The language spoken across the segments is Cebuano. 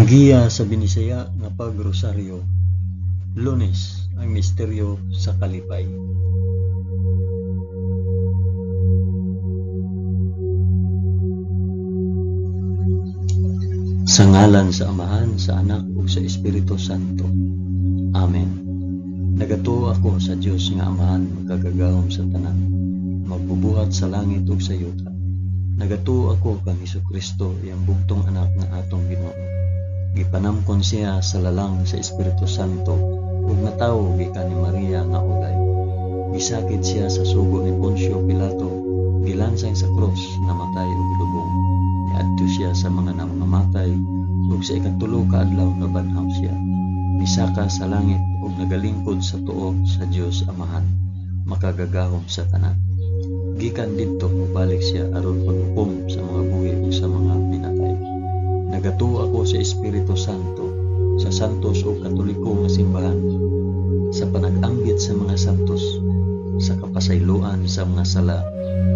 Giya sa Binisaya nga pagrosaryo, Lunes, ang misteryo sa kalipay. Sa ngalan sa Amahan, sa Anak ug sa Espiritu Santo. Amen. Nagatuo ako sa Dios nga Amahan makagagahom sa tanan, magbubuhat sa langit ug sa yuta. Nagatuo ako kang Hesukristo, iyang bugtong anak nga atong Ginoo. Gipanamkon siya sa lalang sa Espiritu Santo ug natawo gikan ni Maria nga ulay. Gisakit siya sa sugo ni Poncio Pilato, gilansang sa krus, namatay ug gilubong. Niadto siya sa mga nangamatay ug sa ikatulo ka adlaw nabanhaw siya. Misaka sa langit ug nagalingkod sa tuo sa Dios Amahan, makagagahom sa tanan. Gikan didto mobalik siya aron paghukom sa mga buhi ug sa mga minatay. Nagatuo ako sa Espiritu Santo, sa santos ug katoliko nga simbahan, sa panag-ambit sa mga santos, sa kapasayloan sa mga sala,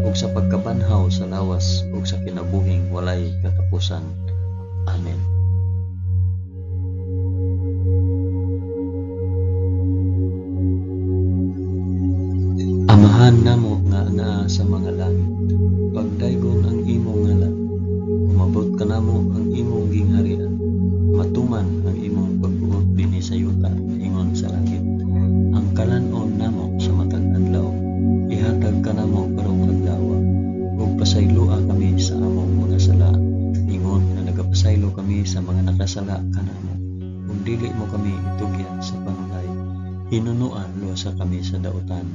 ug sa pagkabanhaw sa lawas ug sa kinabuhing walay katapusan. Amen. Amahan namo nga anaa sa mga langit, pagdaygon ang imong ngalan, umabot kanamo ang imong gingharian, matuman ang imong pagbuot dinhi sa yuta ingon sa langit. Ang kalan-on namo sa matag adlaw, ihatag kanamo karong adlaw, ug pasayloa kami sa among mga sala, ingon nga nagapasaylo kami sa mga nakasala kanamo, ug dili mo kami itugyan sa panulay, hinunoa luwasa kami sa dautan.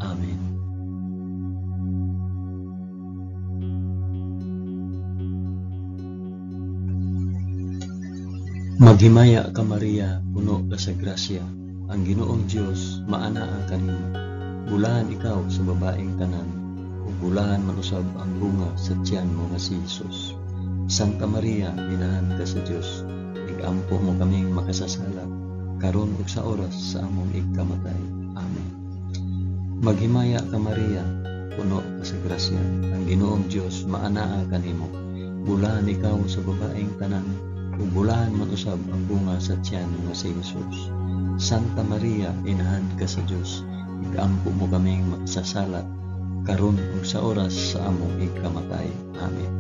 Amen. Maghimaya ka Maria, puno ka sa grasya, ang Ginoong Dios maanaa kanimo. Bulahan ikaw sa babaeng tanan, ug bulahan man usab ang bunga sa tiyan mo nga si Jesus. Santa Maria, inahan ka sa Dios, igampo mo kaming makasasala, karon ug sa oras sa among igkamatay. Amen. Maghimaya ka Maria, puno ka sa grasya, ang Ginoong Dios maanaa kanimo. Bulahan ikaw sa babaeng tanan, ug bulahan man usab ang bunga sa tiyan nga si Jesus. Santa Maria, inahan ka sa Dios, igampo mo kaming makasasala, karon ug sa oras sa among igkamatay. Amen.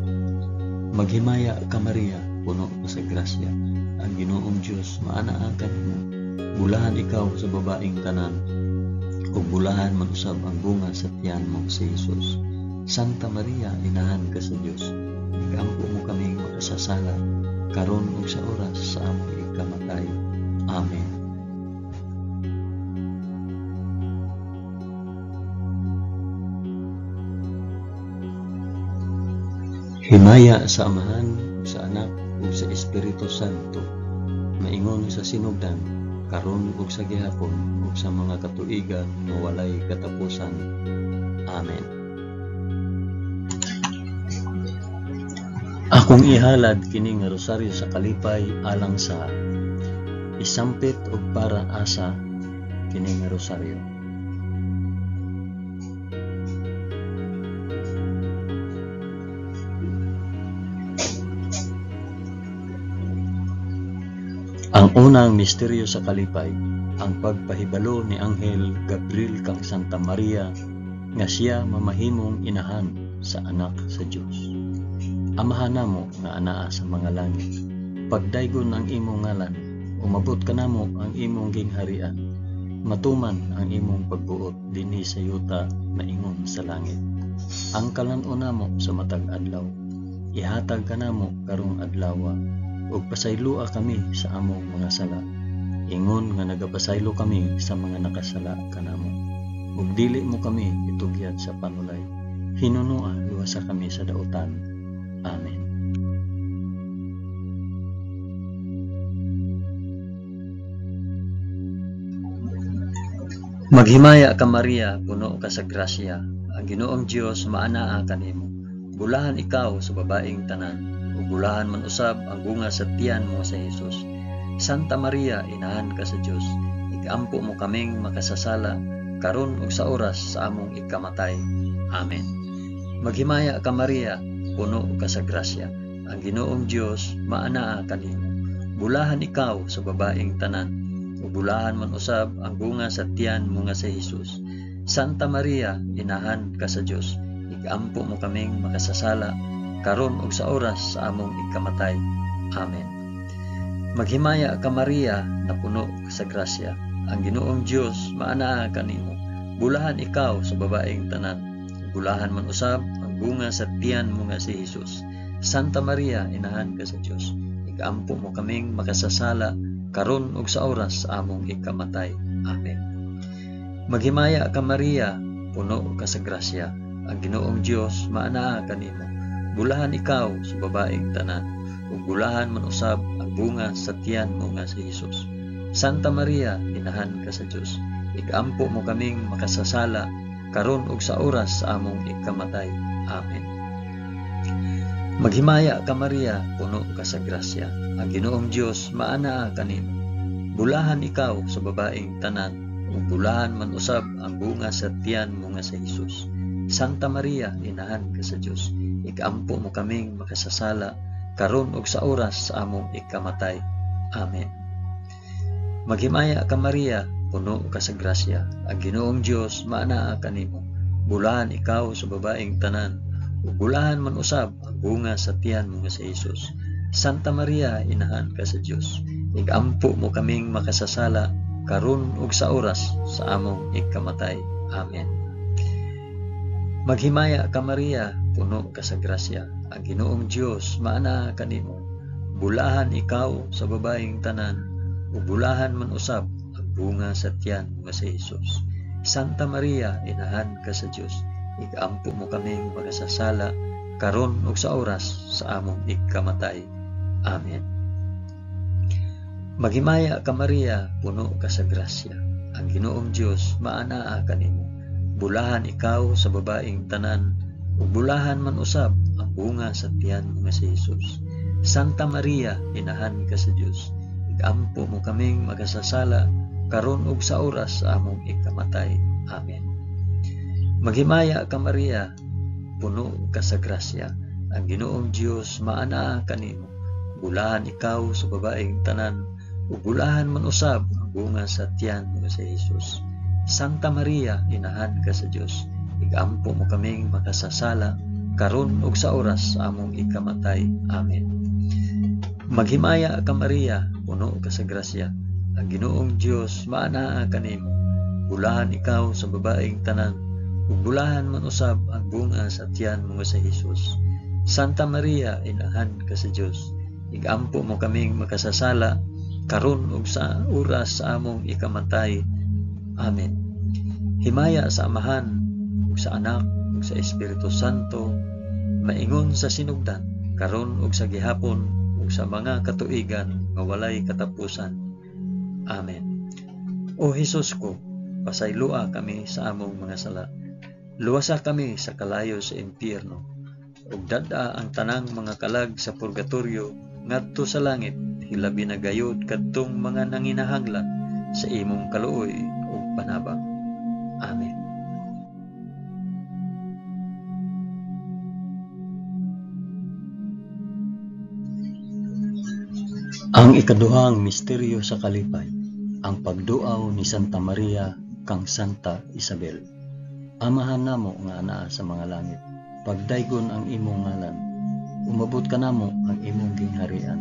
Maghimaya ka Maria, puno ka sa grasya, ang Ginoong Dios maanaa kanimo. Bulahan ikaw sa babaeng tanan, ug bulahan man usab ang bunga sa tiyan mo si Jesus. Santa Maria, inahan ka sa Dios, igampo mo kaming makasasala, karon ug sa oras sa among igkamatay. Amen. Himaya sa Amahan, ug sa Anak, ug sa Espiritu Santo, maingon sa sinugdan, karon ug sa gihapon, ug sa mga katuigan nga walay katapusan. Amen. Akong ihalad kini nga rosaryo sa kalipay alang sa isampit og para asa kini nga rosaryo. Ang unang misteryo sa kalipay, ang pagpahibalo ni Anghel Gabriel kang Santa Maria nga siya mamahimong inahan sa anak sa Dios. Amahan namo nga anaa sa mga langit, pagdaygon ang imong ngalan, umabot kanamo ang imong gingharian, matuman ang imong pagbuot dinhi sa yuta maingon sa langit. Ang kalan-on namo sa matag adlaw, ihatag kanamo karong adlawa, ug pasayloa kami sa among mga sala, ingon nga nagapasaylo kami sa mga nakasala kanamo. Ug dili mo kami itugyan sa panulay, hinunoa luwasa kami sa dautan. Amen. Maghimaya ka Maria, puno ka sa grasya, ang Ginoong Dios maanaa kanimo. Bulahan ikaw sa babaeng tanan, ug bulahan man usab ang bunga sa tiyan mo sa Jesus. Santa Maria, inahan ka sa Dios, igampo mo kaming makasasala, karon ug sa oras sa among ikamatay. Amen. Maghimaya ka Maria, puno ka sa grasya, ang Ginoong Dios maanaa kanimo. Bulahan ikaw sa babaeng tanan, ug bulahan man usab ang bunga sa tiyan mo nga si Hesus. Santa Maria, inahan ka sa Dios, igampo mo kaming makasasala karon ug sa oras sa among ikamatay. Amen. Maghimaya ka Maria, napuno ka sa grasya. Ang Ginoong Dios maanaa kanimo. Bulahan ikaw sa babaeng tanan, bulahan man usab ang bunga sa tiyan mo nga si Hesus. Santa Maria, inahan ka sa Dios, igampo mo kaming makasasala karon ug sa oras sa among ikamatay. Amen. Maghimaya ka Maria, puno ka sa grasya. Ang Ginoong Dios maanaa kanimo. Bulahan ikaw sa babaeng tanan, ug bulahan man usab ang bunga sa tiyan mo nga si Hesus. Santa Maria, inahan ka sa Dios, igampo mo kaming makasasala karon ug sa oras sa among ikamatay. Amen. Maghimaya ka Maria, puno ka sa grasya. Ang Ginoong Dios maanaa kanimo. Bulahan ikaw sa babaeng tanan, ug bulahan man usab ang bunga sa tiyan mo nga si Hesus. Santa Maria, inahan ka sa Dios, igampo mo kaming makasasala karon ug sa oras sa among ikamatay. Amen. Maghimaya ka Maria, puno ka sa grasya. Ang Ginoong Dios maanaa kanimo. Bulahan ikaw sa babaeng tanan, ug bulahan man usab ang bunga sa tiyan mo nga si Hesus. Santa Maria, inahan ka sa Dios, igampo mo kaming makasasala karon ug sa oras sa among ikamatay. Amen. Maghimaya ka Maria, puno ka sa grasya. Ang Ginoong Dios maanaa kanimo. Bulahan ikaw sa babaeng tanan, ug bulahan man usab ang bunga sa tiyan mo nga si Hesus. Santa Maria, inahan ka sa Dios, igampo mo kaming makasasala karon ug sa oras sa among ikamatay. Amen. Maghimaya ka Maria, puno ka sa grasya. Ang Ginoong Dios maanaa kanimo. Bulahan ikaw sa babaeng tanan, ug bulahan man usab ang bunga sa tiyan mo nga si Hesus. Santa Maria, inahan ka sa Dios, igampo mo kaming makasasala karon ug sa oras sa among ikamatay. Amen. Maghimaya ka Maria, puno ka sa grasya. Ang Ginoong Dios maanaa kanimo. Bulahan ikaw sa babaeng tanan, ug bulahan man usab ang bunga sa tiyan mo nga si Hesus. Santa Maria, inahan ka sa Dios, igampo mo kaming makasasala karon ug sa oras sa among ikamatay. Amen. Maghimaya ka Maria, puno ka sa grasya. Ang Ginoong Dios maanaa kanimo. Bulahan ikaw sa babaeng tanan, ug bulahan man usab ang bunga sa tiyan mo nga si Hesus. Santa Maria, inahan ka sa Dios, igampo mo kaming makasasala karon ug sa oras sa among ikamatay. Amen. Himaya sa Amahan, ug sa Anak, ug sa Espiritu Santo, maingon sa sinugdan, karon ug sa gihapon, ug sa mga katuigan nga walay katapusan. Amen. O Hesus ko, pasayloa kami sa among mga sala. Luwasa kami sa kalayo sa impyerno, ug dad-a ang tanang mga kalag sa purgatorio ngadto sa langit, hilabi na gayod kadtong mga nanginahanglan sa imong kaluoy ug panabang. Amen. Ang ikaduhang misteryo sa kalipay, ang pagduaw ni Santa Maria kang Santa Isabel. Amahan namo nga anaa sa mga langit, pagdaygon ang imong ngalan, umabot kanamo ang imong gingharian,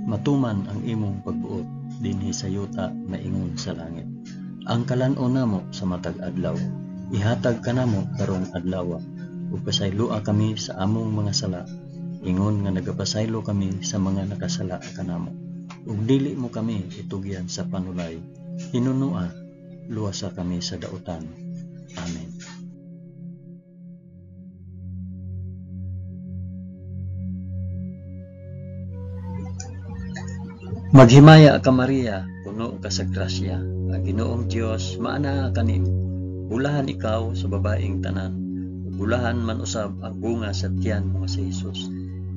matuman ang imong pagbuot dinhi sa yuta maingon sa langit. Ang kalan-on namo sa matag adlaw, ihatag kanamo karong adlawa, ug pasayloa kami sa among mga sala, ingon nga nagapasaylo kami sa mga nakasala kanamo. Ug dili mo kami itugyan sa panulay, hinunua, luwasa kami sa dautan. Amen. Maghimaya ka Maria, puno ka sa grasya. Ang Ginoong Dios maanaa kanimo. Bulahan ikaw sa babaeng tanan, ug bulahan man usab ang bunga sa tiyan mo nga si Hesus.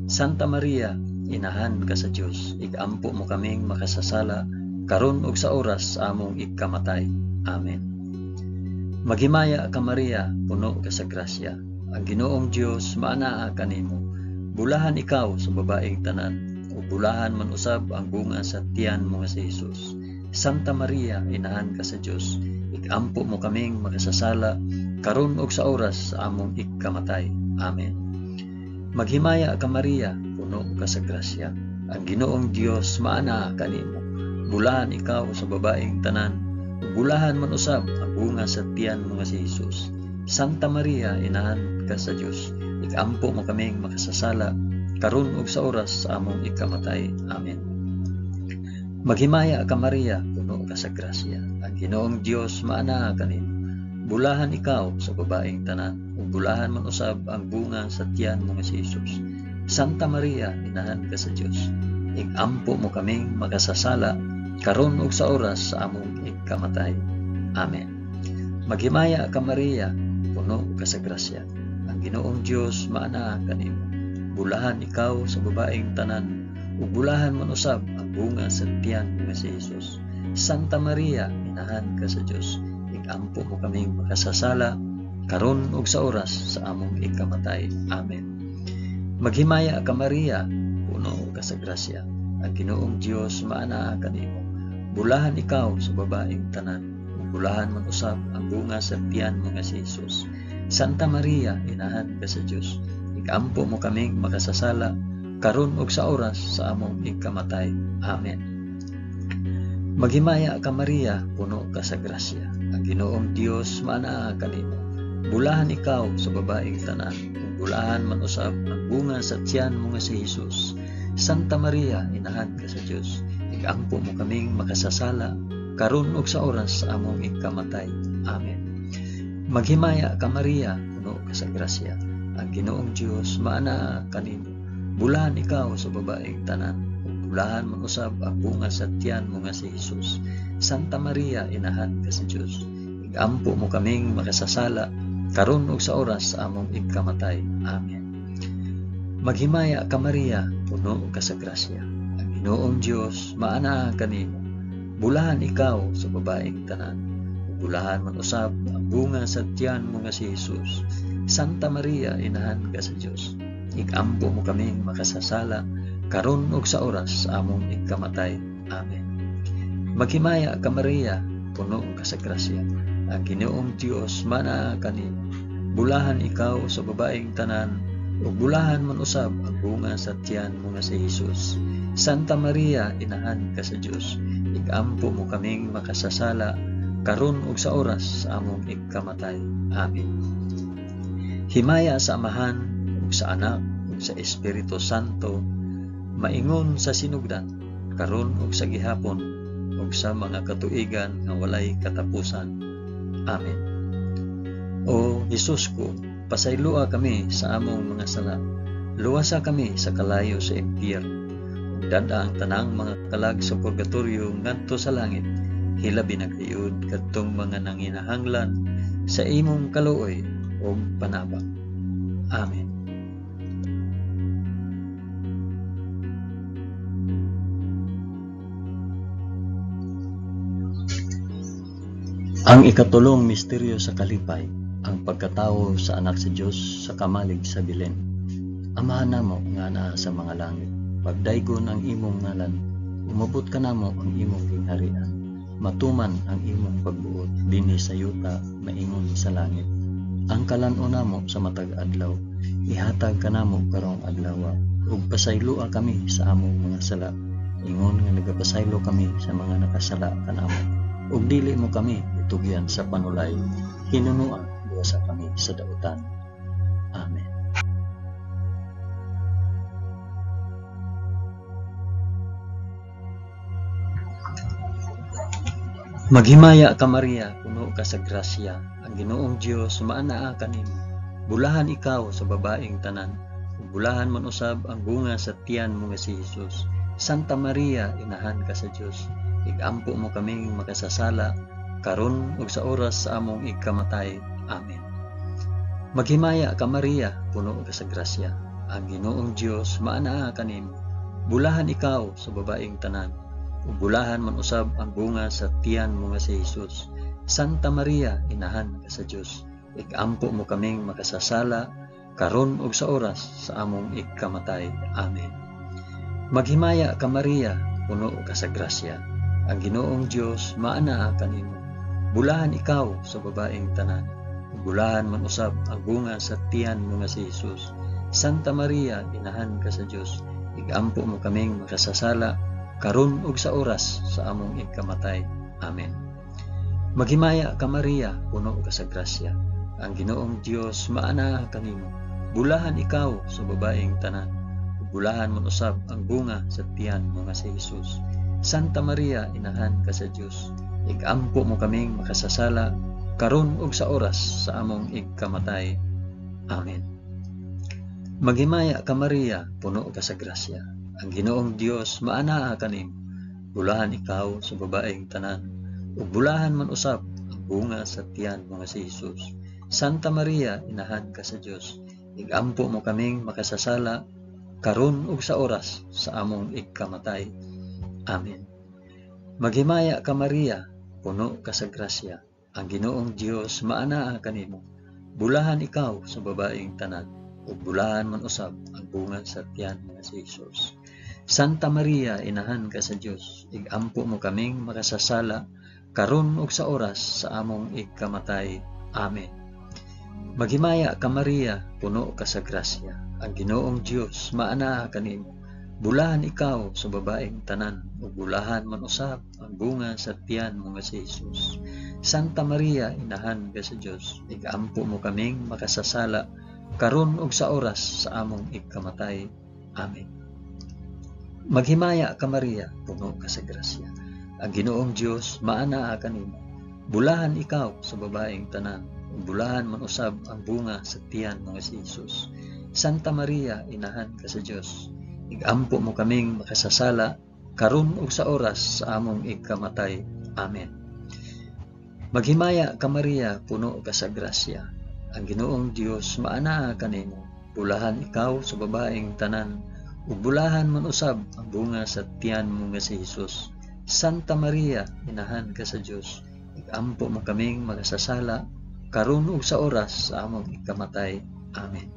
Santa Maria, inahan ka sa Dios, igampo mo kaming makasasala karon ug sa oras sa among ikamatay. Amen. Maghimaya ka Maria, puno ka sa grasya. Ang Ginoong Dios maanaa kanimo. Bulahan ikaw sa babaeng tanan, ug bulahan man usab ang bunga sa tiyan mo nga si Hesus. Santa Maria, inahan ka sa Dios, ikampo mo kaming makasasala karon ug sa oras sa among ikamatay. Amen. Maghimaya ka Maria, puno ka sa grasya. Ang Ginoong Dios maanaa kanimo. Bulahan ikaw sa babaeng tanan, ug bulahan man usab ang bunga sa tiyan mo nga si Hesus. Santa Maria, inahan ka sa Dios, ikampo mo kaming makasasala karon ug sa oras sa among ikamatay. Amen. Maghimaya ka Maria, puno ka sa grasya. Ang Ginoong Dios maanaa kanimo. Bulahan ikaw sa babaeng tanan, ug bulahan man usab ang bunga sa tiyan mo nga si Hesus. Santa Maria, inahan ka sa Dios, ikampo mo kaming makasasala karon ug sa oras sa among ikamatay. Amen. Maghimaya ka Maria, puno ka sa grasya. Ang Ginoong Dios maanaa kanimo. Bulahan ikaw sa babaeng tanan, ug bulahan man usab ang bunga sa tiyan mo nga si Hesus. Santa Maria, inahan ka sa Dios, ikampo mo kaming makasasala karon ug sa oras sa among ikamatay. Amen. Maghimaya ka Maria, puno ka sa grasya. Ang Ginoong Dios maanaa kanimo. Bulahan ikaw sa babaeng tanan, ug bulahan man usab ang bunga sa tiyan mo nga si Hesus. Santa Maria, inahan ka sa Dios, ikampo mo kaming makasasala karon ug sa oras sa among ikamatay. Amen. Maghimaya ka Maria, puno ka sa grasya. Ang Ginoong Dios maanaa kanimo. Bulahan ikaw sa babaeng tanan, ug bulahan man usab ang bunga sa tiyan mo nga si Hesus. Santa Maria, inahan ka sa Dios, ikampo mo kaming makasasala karon ug sa oras sa among ikamatay. Amen. Maghimaya ka Maria, puno ka sa grasya. Ang Ginoong Dios maanaa kanimo. Bulahan ikaw sa babaeng tanan, ug bulahan man usab ang bunga sa tiyan mo nga si Hesus. Santa Maria, inahan ka sa Dios, ikampo mo kaming makasasala karon ug sa oras sa among ikamatay. Amen. Maghimaya ka Maria, puno ka sa grasya. Ang Ginoong Dios maanaa kanimo. Bulahan ikaw sa babaeng tanan, ug bulahan man usab ang bunga sa tiyan mo nga si Hesus. Santa Maria, inahan ka sa Dios, ikampo mo kaming makasasala karon ug sa oras sa among ikamatay. Amen. Maghimaya ka Maria, puno ka sa grasya. Ang Ginoong Dios maanaa kanimo. Bulahan ikaw sa babaeng tanan, ug bulahan man usab ang bunga sa tiyan mo nga si Hesus. Santa Maria, inahan ka sa Dios, ikampo mo kaming makasasala karon ug sa oras sa among ikamatay. Amen. Himaya sa Amahan ug sa Anak ug sa Espiritu Santo, maingon sa sinugdan, karon ug sa gihapon, ug sa mga katuigan nga walay katapusan. Amen. O Hesus ko, pasayloa kami sa among mga sala. Luwasa kami sa kalayo sa impyerno. Ug dad-a ang tanang mga kalag sa purgatorio ngadto sa langit. Hilabi na gayud kadtong mga nanginahanglan sa imong kaluoy ug panabang. Amen. Ang ikatulong misteryo sa kalipay, ang pagkatawo sa anak sa Dios sa kamalig sa Belen. Amahan namo nga naa sa mga langit, pagdaygon ang imong ngalan, umabot kanamo ang imong gingharian, matuman ang imong pagbuot dinhi sa yuta maingon sa langit. Ang kalan-on namo sa matag adlaw, ihatag kanamo karong adlaw, ug pasayloa kami sa among mga sala, ingon nga nagapasaylo kami sa mga nakasala kanamo. Ug dili mo kami itugyan sa panulay, hinunoa luwasa kami sa dautan. Amen. Maghimaya ka Maria, puno ka sa grasya, ang Ginoong Dios maanaa kanimo. Bulahan ikaw sa babaeng tanan, ug bulahan man usab ang bunga sa tiyan mo nga si Hesus. Santa Maria, inahan ka sa Dios, igampo mo kaming makasasala karon ug sa oras sa among ikamatay. Amen. Maghimaya ka Maria, puno ka sa grasya, ang Ginoong Dios maanaa kanimo. Bulahan ikaw sa babaeng tanan, ug bulahan man usab ang bunga sa tiyan mo nga si Hesus. Santa Maria, inahan ka sa Dios, igampo mo kaming makasasala karon ug sa oras sa among ikamatay. Amen. Maghimaya ka Maria, puno ka sa grasya. Ang Ginoong Dios maanaa kanimo. Bulahan ikaw sa babaeng tanan. Bulahan man usab ang bunga sa tiyan mo nga si Jesus. Santa Maria, inahan ka sa Dios, igampo mo kaming makasasala karon ug sa oras sa among ikamatay. Amen. Maghimaya ka Maria, puno ka sa grasya. Ang Ginoong Dios maanaa kanimo. Bulahan ikaw sa babaeng tanan. Bulahan man usab ang bunga sa tiyan mo nga si Jesus. Santa Maria, inahan ka sa Dios, igampo mo kaming makasasala karon ug sa oras sa among igkamatay. Amen. Maghimaya ka Maria, puno ka sa grasya. Ang Ginoong Dios maanaa kanimo. Bulahan ikaw sa babaeng tanan, ug bulahan man usab ang bunga sa tiyan mo nga si Jesus. Santa Maria, inahan ka sa Dios, igampo mo kaming makasasala karon ug sa oras sa among igkamatay. Amen. Maghimaya ka Maria, puno ka sa grasya. Ang Ginoong Dios maanaa kanimo. Bulahan ikaw sa babaeng tanan, ug bulahan man usab ang bunga sa tiyan nga si Jesus. Santa Maria, inahan ka sa Dios, igampo mo kaming makasasala karon ug sa oras sa among igkamatay. Amen. Maghimaya ka Maria, puno ka sa grasya. Ang Ginoong Dios maanaa kanimo. Bulahan ikaw sa babaeng tanan, ug bulahan man usab ang bunga sa tiyan mo nga si Jesus. Santa Maria, inahan ka sa Dios, igampo mo kaming makasasala karon ug sa oras sa among igkamatay. Amen. Maghimaya ka Maria, puno ka sa grasya. Ang Ginoong Dios maanaa kanimo. Bulahan ikaw sa babaeng tanan, ug bulahan man usab ang bunga sa tiyan mo nga si Jesus. Santa Maria, inahan ka sa Dios, igampo mo kaming makasasala karon ug sa oras sa among igkamatay. Amen. Maghimaya ka Maria, puno ka sa grasya. Ang Ginoong Dios maanaa kanimo. Bulahan ikaw sa babaeng tanan, ug bulahan man usab ang bunga sa tiyan mo nga si Jesus. Santa Maria, inahan ka sa Dios, igampo mo kaming makasasala karon ug sa oras sa among ikamatay. Amen.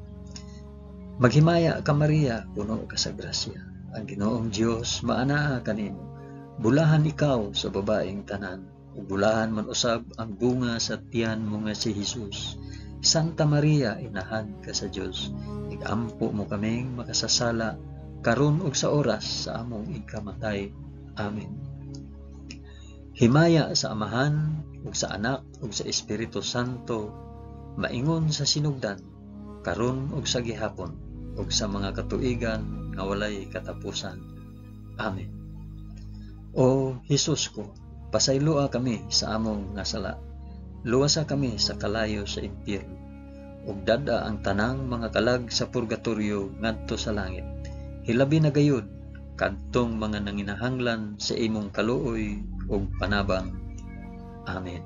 Maghimaya ka Maria, puno ka sa grasya. Ang Ginoong Dios maanaa kanimo. Bulahan ikaw sa babaeng tanan, ug bulahan man usab ang bunga sa tiyan mo nga si Jesus. Santa Maria, inahan ka sa Dios, igampo mo kaming makasasala karon ug sa oras sa among ikamatay. Amen. Himaya sa Amahan ug sa Anak ug sa Espiritu Santo, maingon sa sinugdan, karon ug sa gihapon, ug sa mga katuigan nga walay katapusan. Amen. O Hesus ko, pasayloa kami sa among nga sala. Luwasa kami sa kalayo sa impyerno, ug dad-a ang tanang mga kalag sa purgatorio ngadto sa langit. Hilabi na gayud kadtong mga nanginahanglan sa imong kaluoy ug panabang. Amen.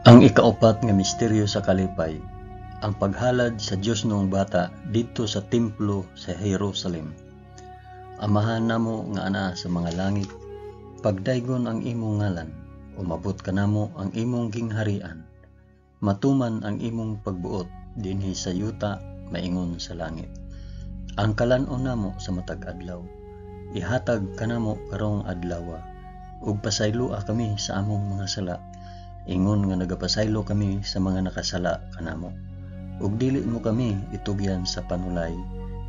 Ang ikaupat nga misteryo sa kalipay, ang paghalad sa Dios noong bata didto sa templo sa Jerusalem. Amahan namo nga anaa sa mga langit, pagdaygon ang imong ngalan, umabot kanamo ang imong gingharian. Matuman ang imong pagbuot dinhi sa yuta maingon sa langit. Ang kalan-on namo sa matag adlaw, ihatag kanamo karong adlawa, ug pasayloa kami sa among mga sala, ingon nga nagapasaylo kami sa mga nakasala kanamo. Ug dili mo kami itugyan sa panulay,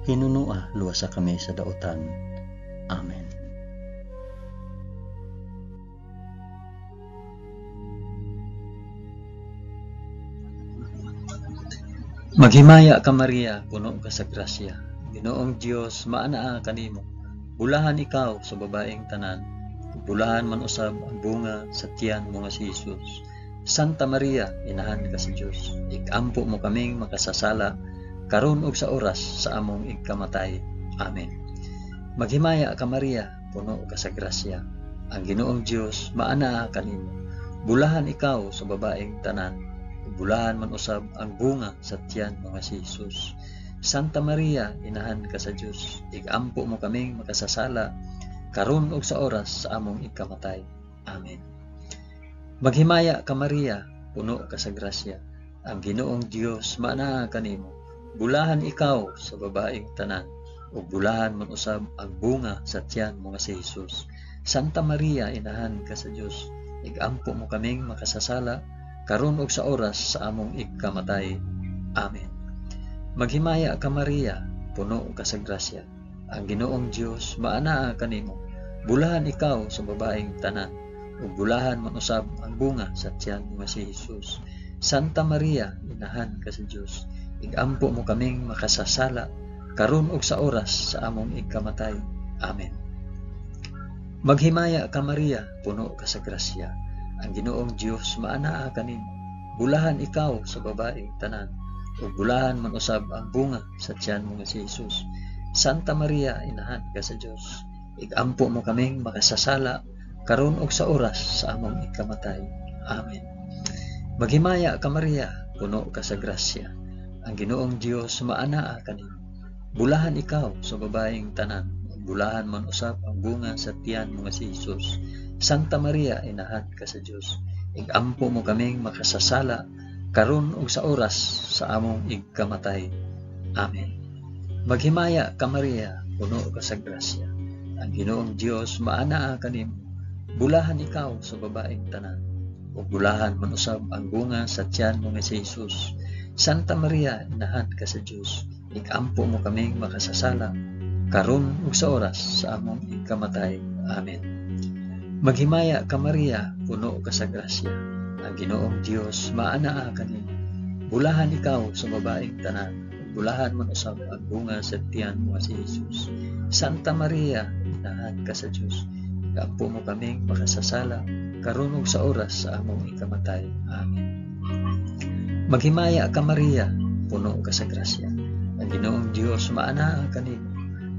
hinunua luwasa kami sa dautan. Amen. Maghimaya ka Maria, puno ka sa grasya. Ginoong Dios maanaa kanimo. Bulahan ikaw sa babaeng tanan, bulahan man usab ang bunga sa tiyan mo nga si Jesus. Santa Maria, inahan ka sa Dios, ikampo mo kaming makasasala karon ug sa oras sa among igkamatay. Amen. Maghimaya ka Maria, puno ka sa grasya. Ang Ginoong Dios maanaa kanimo. Bulahan ikaw sa babaeng tanan, bulahan man usab ang bunga sa tiyan mo nga si Jesus. Santa Maria, inahan ka sa Dios, igampo mo kaming makasasala karon ug sa oras sa among ikamatay. Amen. Maghimaya ka Maria, puno ka sa grasya. Ang Ginoong Dios maanaa kanimo. Bulahan ikaw sa babaeng tanan, ug bulahan man usab ang bunga sa tiyan mo nga si Jesus. Santa Maria, inahan ka sa Dios, igampo mo kaming makasasala karon ug sa oras sa among igkamatay. Amen. Maghimaya ka Maria, puno ka sa grasya. Ang Ginoong Dios maanaa kanimo. Bulahan ikaw sa babaeng tanan, ug bulahan man usab ang bunga sa tiyan mo nga si Jesus. Santa Maria, inahan ka sa Dios, igampo mo kaming makasasala karon ug sa oras sa among igkamatay. Amen. Maghimaya ka Maria, puno ka sa grasya. Ang Ginoong Dios maanaa kanimo. Bulahan ikaw sa babaeng tanan, ug bulahan man usab ang bunga sa tiyan mo nga si Jesus. Santa Maria, inahan ka sa Dios, igampo mo kaming makasasala karon ug sa oras sa among ikamatay. Amen. Maghimaya ka Maria, puno ka sa grasya. Ang Ginoong Dios maanaa kanimo. Bulahan ikaw sa babaeng tanan, ug bulahan man usab ang bunga sa tiyan mo nga si Jesus. Santa Maria, inahan ka sa Dios, igampo mo kaming makasasala karon ug sa oras sa among igkamatay. Amen. Maghimaya ka Maria, puno ka sa grasya. Ang Ginoong Dios maanaa kanimo. Bulahan ikaw sa babaeng tanan, ug bulahan man usab ang bunga sa tiyan mo nga si Jesus. Santa Maria, inahan ka sa Dios, igampo mo kaming makasasala karon ug sa oras sa among igkamatay. Amen. Maghimaya ka Maria, puno ka sa grasya. Ang Ginoong Dios maanaa kanimo. Bulahan ikaw sa babaeng tanan, ug bulahan man usab ang bunga sa tiyan mo nga si Jesus. Santa Maria, inahan ka sa Dios, igampo mo kaming makasasala karon ug sa oras sa among ikamatay. Amen. Maghimaya ka Maria, puno ka sa grasya. Ang Ginoong Dios maanaa kanimo.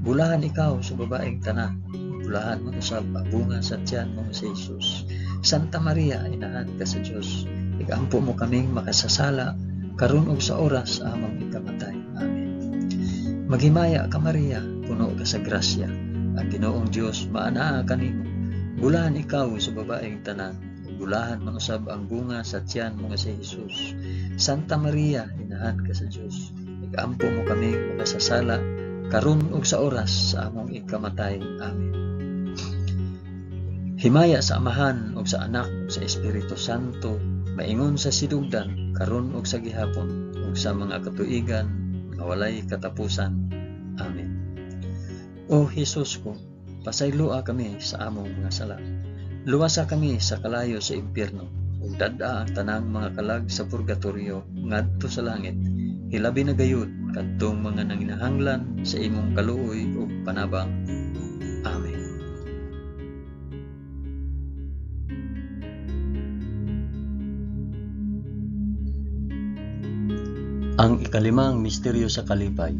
Bulahan ikaw sa babaeng tanan, bulahan man usab ang bunga sa tiyan mo nga si Jesus. Santa Maria, inahan ka sa Dios, igampo mo kaming makasasala karon ug sa oras sa among ikamatay. Amen. Maghimaya ka Maria, puno ka sa grasya. Ang Ginoong Dios maanaa kanimo. Bulahan ikaw sa babaeng tanan, ug bulahan man usab ang bunga sa tiyan mo nga si Jesus. Santa Maria, inahan ka sa Dios, igampo mo kaming makasasala karon ug sa oras sa among ikamatay. Amen. Himaya sa Amahan ug sa Anak ug sa Espiritu Santo, maingon sa sinugdan, karon ug sa gihapon, ug sa mga katuigan nga walay katapusan. Amen. O Hesus ko, pasayloa kami sa among mga sala. Luwasa kami sa kalayo sa impyerno, ug dad-a ang tanang mga kalag sa purgatorio ngadto sa langit. Hilabi na gayud kadtong mga nanginahanglan sa imong kaluoy ug panabang. Amen. Ang ikalimang misteryo sa kalipay,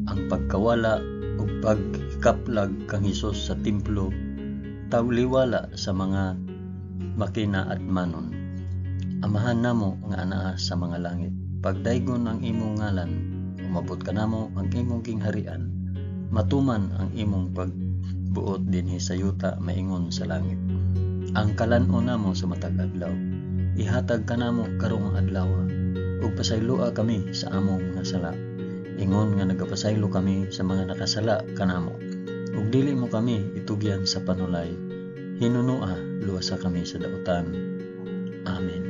ang pagkawala ug paghikaplag kang Hesus sa templo, tawliwala sa mga makinaadmanon. Amahan namo nga anaa sa mga langit, pagdaygon ang imong ngalan, umabot kanamo ang imong gingharian, matuman ang imong pagbuot dinhi sa yuta maingon sa langit. Ang kalan-on namo sa matag adlaw, ihatag kanamo karong adlaw, ug pasayloa kami sa among mga sala, ingon nga nagapasaylo kami sa mga nakasala kanamo. Ug dili mo kami itugyan sa panulay, hinunua luwasa kami sa dautan. Amen.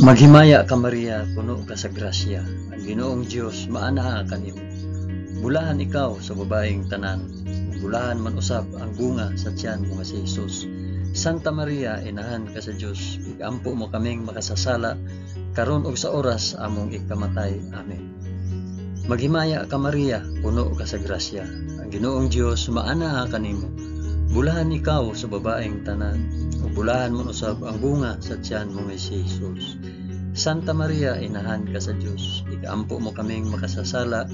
Maghimaya ka Maria, puno ka sa grasya. Ang Ginoong Dios maanaa kanimo. Bulahan ikaw sa babaeng tanan, bulahan man usab ang bunga sa tiyan mo nga si Jesus. Santa Maria, inahan ka sa Dios, igampo mo kaming makasasala karon ug sa oras among ikamatay. Amen. Maghimaya ka Maria, puno ka sa grasya. Ang Ginoong Dios maanaa kanimo. Bulahan ikaw sa babaeng tanan, ug bulahan man usab ang bunga sa tiyan mo nga si Jesus. Santa Maria, inahan ka sa Dios, igampo mo kaming makasasala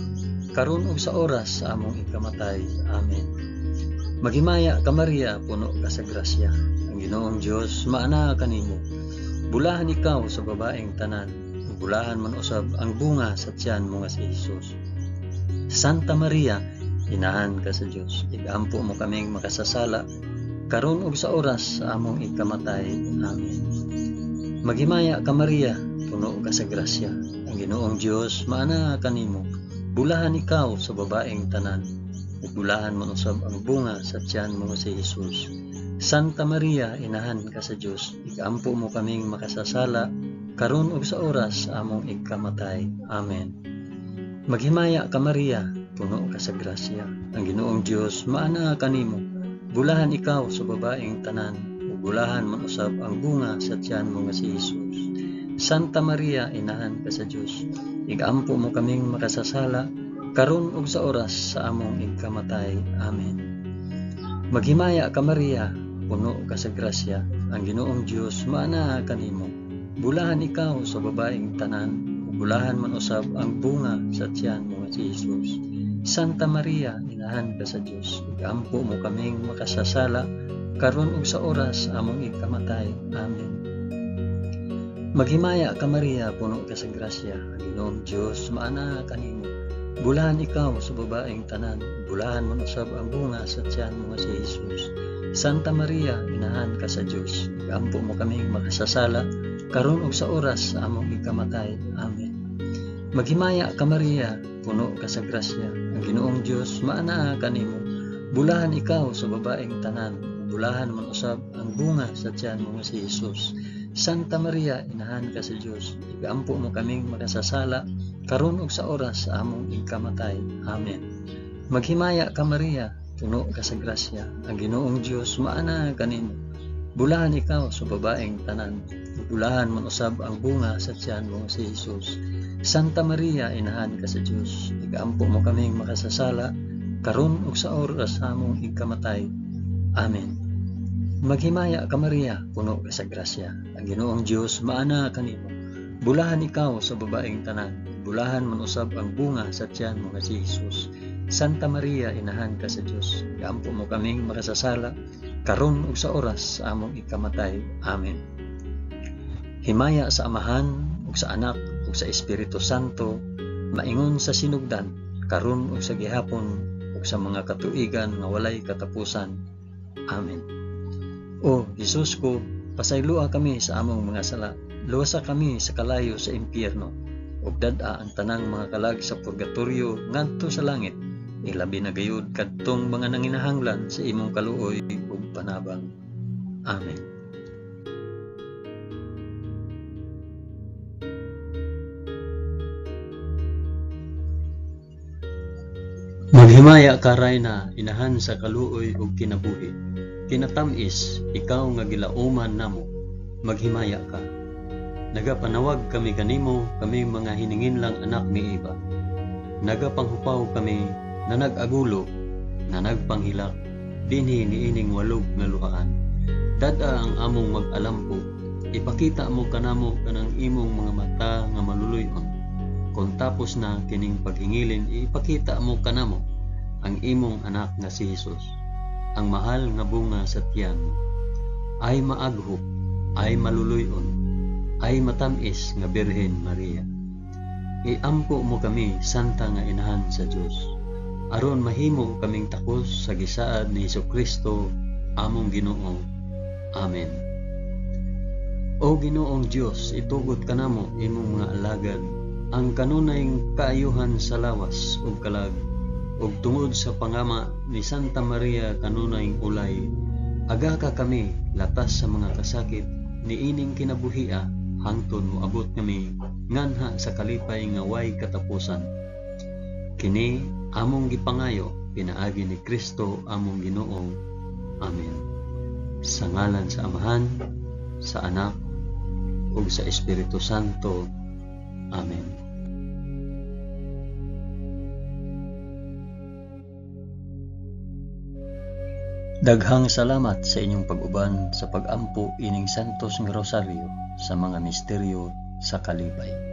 karon ug sa oras sa among ikamatay. Amen. Maghimaya ka Maria, puno ka sa grasya. Ang Ginoong Dios maanaa kanimo. Bulahan ikaw sa babaeng tanan, ug bulahan man usab ang bunga sa tiyan mo nga si Jesus. Santa Maria, inahan ka sa Dios, igampo mo kaming makasasala, karon ug sa oras sa among ikamatay. Amen. Maghimaya ka Maria, puno ka sa grasya, ang Ginoong Dios maanaa kanimo. Bulahan ikaw sa babaeng tanan, ug bulahan man usab ang bunga sa tiyan mo si Jesus. Santa Maria, inahan ka sa Dios, igampo mo kaming makasasala, karon ug sa oras sa among ikamatay. Amen. Maghimaya ka Maria, puno ka sa grasya, ang Ginoong Dios maanaa kanimo. Bulahan ikaw sa babaeng tanan, ug bulahan man usab ang bunga sa tiyan mo nga si Jesus. Santa Maria, inahan ka sa Dios, igampo mo kaming makasasala, karon ug sa oras sa among ikamatay. Amen. Maghimaya ka Maria, puno ka sa grasya, ang Ginoong Dios maanaa kanimo. Bulahan ikaw sa babaeng tanan, ug bulahan man usab ang bunga sa tiyan mo nga si Jesus. Santa Maria, inahan ka sa Dios, igampo mo kaming makasasala, karon ug sa oras sa among ikamatay. Amen. Maghimaya ka Maria, puno ka sa grasya, ang Ginoong Dios maanaa kanimo. Bulahan ikaw sa babaeng tanan, bulahan man usab ang bunga sa tiyan mo nga si Jesus. Santa Maria, inahan ka sa Dios, igampo mo kaming makasasala, karon ug sa oras sa among ikamatay. Amen. Maghimaya ka Maria, puno ka sa grasya, ang Ginoong Dios maanaa kanimo. Bulahan ikaw sa babaeng tanan, bulahan man usab ang bunga sa tiyan mo nga si Jesus. Santa Maria, inahan ka sa Dios, igampo mo kaming makasasala, karon ug sa oras sa among ikamatay. Amen. Maghimaya ka Maria, puno ka sa grasya, ang Ginoong Dios maanaa kanimo. Bulahan ikaw sa babaeng tanan, bulahan man usab ang bunga sa tiyan mo si Jesus. Santa Maria, inahan ka sa Dios, igampo mo kaming makasasala, karon ug sa oras sa among ikamatay. Amen. Maghimaya ka Maria, puno ka sa grasya, ang Ginoong Dios maanaa kanimo. Bulahan ikaw sa babaeng tanan, bulahan man usab ang bunga sa tiyan mo nga si Jesus. Santa Maria, inahan ka sa Dios, igampo mo kaming makasasala, karon ug sa oras sa among ikamatay. Amen. Himaya sa Amahan ug sa Anak ug sa Espiritu Santo, maingon sa sinugdan, karon ug sa gihapon ug sa mga katuigan nga walay katapusan. Amen. O Jesus ko, pasayloa kami sa among mga sala, luwasa kami sa kalayo sa impyerno, ug dad-a ang tanang mga kalag sa purgatorio ngadto sa langit, ilabi na gayud kadtong mga nanginahanglan sa imong kaluoy ug panabang. Amen. Maghimaya ka Rayna, inahan sa kaluoy ug kinabuhi. Kinatamis, ikaw nga gilauman namo, maghimaya ka. Nagapanawag kami kanimo, kami mga hininginlang anak ni Eva. Nagapanghupaw kami na nag-agulo, na nagpanghilak, dinhi niining walog nga luhaan. Dad-a ang among mag-alampo, ipakita mo kanamo kanang imong mga mata nga maluluy-on. Kung tapos na kining paghingilin, ipakita mo kanamo ang imong anak nga si Jesus, ang mahal nga bunga sa tiyan mo. Ay maaghop, ay maluluy-on, ay matamis nga Birhen Maria. Iampo mo kami, Santa nga Inahan sa Dios, aron mahimo kaming takos sa gisaad ni Hesukristo among Ginoo. Amen. O Ginoong Dios, itugot kanamo imong mga alagad ang kanunay kaayuhan sa lawas ug kalag, ug tungod sa pangama ni Santa Maria kanunay ulay, aga ka kami latas sa mga kasakit niining kinabuhia hangtod moabot kami nganha sa kalipay nga way katapusan. Kini among gipangayo pinaagi ni Kristo among Ginoo. Amen. Sa ngalan sa Amahan, sa Anak, ug sa Espiritu Santo. Amen. Daghang salamat sa inyong pag-uban sa pag-ampo ining Santos nga Rosaryo sa mga misteryo sa kalipay.